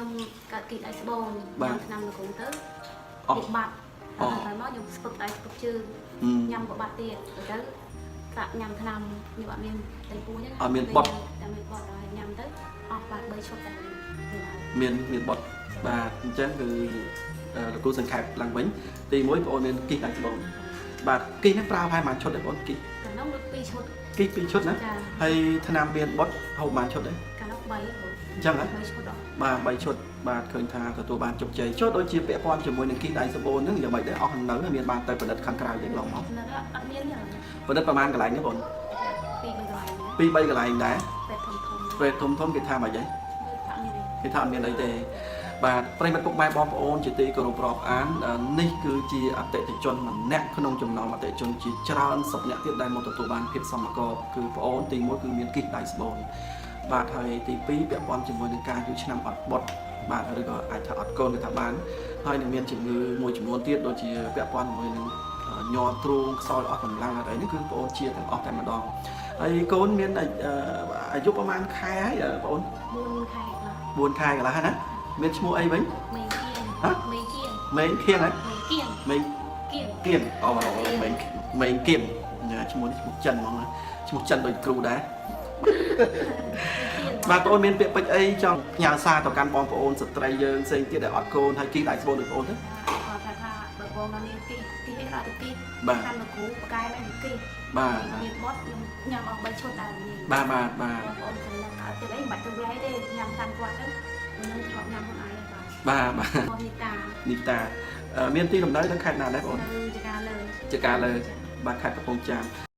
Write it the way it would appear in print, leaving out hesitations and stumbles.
ខ្ញុំកើតគីដៃស្បូន បាទ ញ៉ាំថ្នាំលោកគ្រូទៅ អស់ វាបាត់ អូ ហើយមកខ្ញុំស្ពឹកដៃស្ពឹកជើង ហឹម ញ៉ាំក៏បាត់ទៀតទៅសាក់ញ៉ាំថ្នាំខ្ញុំអត់មានដៃពូអញ្ចឹង អត់មានបុត តែមានបុតហើយញ៉ាំទៅអស់បាត់3ឈុតតែមានហើយ មានមានបុតបាទអញ្ចឹងគឺលោកគ្រូសង្ខេបឡើងវិញទី1បងអូនមានគីសដៃស្បូនបាទគីសហ្នឹងប្រើប្រហែលប៉ុន្មានឈុតដែរបងអូនគីស កាលនោះដូច2ឈុត គីស2ឈុតណា ចា ហើយថ្នាំមានបុតហូបប៉ុន្មានឈុតដែរ កាលនោះ3បង អញ្ចឹងហ៎ 3ឈុតអស់ បាទ3ឈុតបាទឃើញថាទទួលបានជោគជ័យចុះដូចជាពាក់ព័ន្ធជាមួយនឹងគីសដៃស្បូនហ្នឹងយ៉ាងម៉េចដែរអស់នៅមានបានទៅផលិតខាងក្រៅយើងឡងមក នៅអត់មានទេ ផលិតប្រហែលកន្លែងនេះបង ពីរបីកន្លែង ពីរបីកន្លែងដែរ ពេទ្យធំធំ ពេទ្យធំធំគេថាម៉េចហី មើលថាមាន គេថាអត់មានអីទេបាទប្រិយមិត្តពុកម៉ែបងប្អូនជាទីគោរពរាប់អាននេះគឺជាអតិថិជនម្នាក់ក្នុងចំណោមអតិថិជនជាច្រើនសិបនាក់ទៀតដែលមកទទួលបានភាពសមករគឺប្អូនទី1គឺមានគីសដៃស្បូនបាទហើយទី2ពាក់ព័ន្ធជាមួយនឹងការយូរឆ្នាំអត់បុតបាទឬក៏អាចថាអត់កូនគេថាបានហើយនឹងមានជំងឺមួយចំនួនទៀតដូចជាពាក់ព័ន្ធជាមួយនឹងញ័រទ្រូងខ្សោយអស់កម្លាំងអត់អីនេះគឺប្អូនជាទាំងអស់តែម្ដងហើយកូនមានអាយុប្រហែលខែហើយប្អូន 4ខែខ្លះ 4ខែកន្លះណាមានឈ្មោះអីវិញ មេគៀង ហ៎ មេគៀង មេងខៀងហ៎ មេគៀង មេង គៀង គៀងអូមេងមេងគៀងញ៉ាឈ្មោះនេះឈ្មោះចិនហ្មងណាឈ្មោះចិនដូចគ្រូដែរ គៀង បាទបងអូនមានពាក្យពេចន៍អីចង់ផ្ញើសារទៅកាន់បងប្អូនស្ត្រីយើងផ្សេងទៀតដែលអត់កូនហើយគីដៃស្បូនដូចបងអូនទេ គាត់ថាថាបើបងនៅមានគីគីអីក៏អត់ទៅគី បាទ តាមលោកគ្រូបកែមែនគី បាទ មានបត់ខ្ញុំញ៉ាំអស់3ឈុតដែរមាន បាទបាទបាទ បងប្អូនកំឡុងកើតទៀតអីមិនបាច់ទៅវាយទេញ៉ាំតាមគាត់ទៅខ្ញុំធ្លាប់ញ៉ាំខ្លួនឯងបាទ បាទបាទ បងនីតា នីតាមានទីលំនៅនៅខេត្តណាដែរបងអូន នៅចកាលើ ចកាលើបាទខេត្តកំពង់ចាម